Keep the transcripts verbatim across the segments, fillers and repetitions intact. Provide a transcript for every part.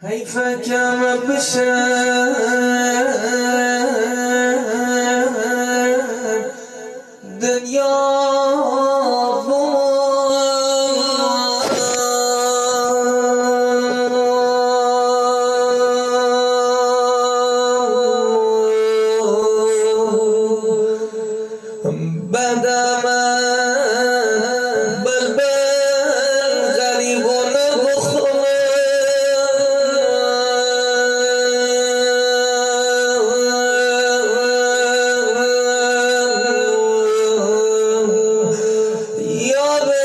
حیفه که مه بشه دنیا بمون. بعد من بلبل غریبانه بخوانه. یا به،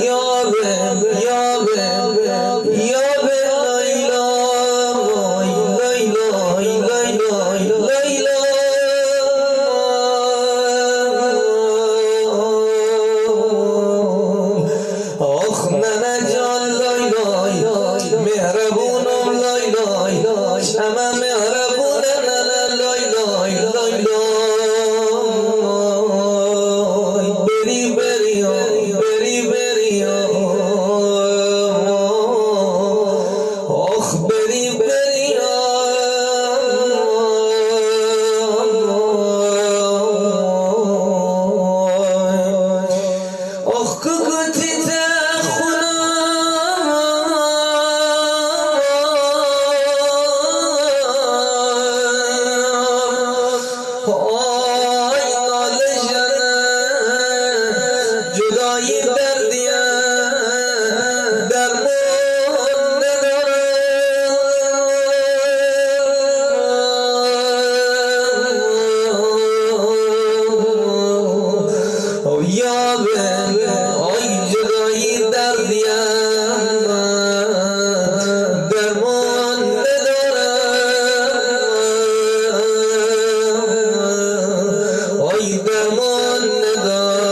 یا به، یا به، یا به لیلا، لیلا، لیلا، لیلا. آخ ننه جان لای لای، مهربونم لای لای، همه مهربونه ننه لای لای، لای لای. بری بری، بری بری، آخ بری بری. آخ کوکو تیته خونم، آی ناله جنه، جدایی دردیه درمان نداره. او یا به، آی جدایی دردیه درمان نداره، آی درمان نداره.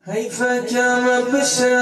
حیفه که مه بشه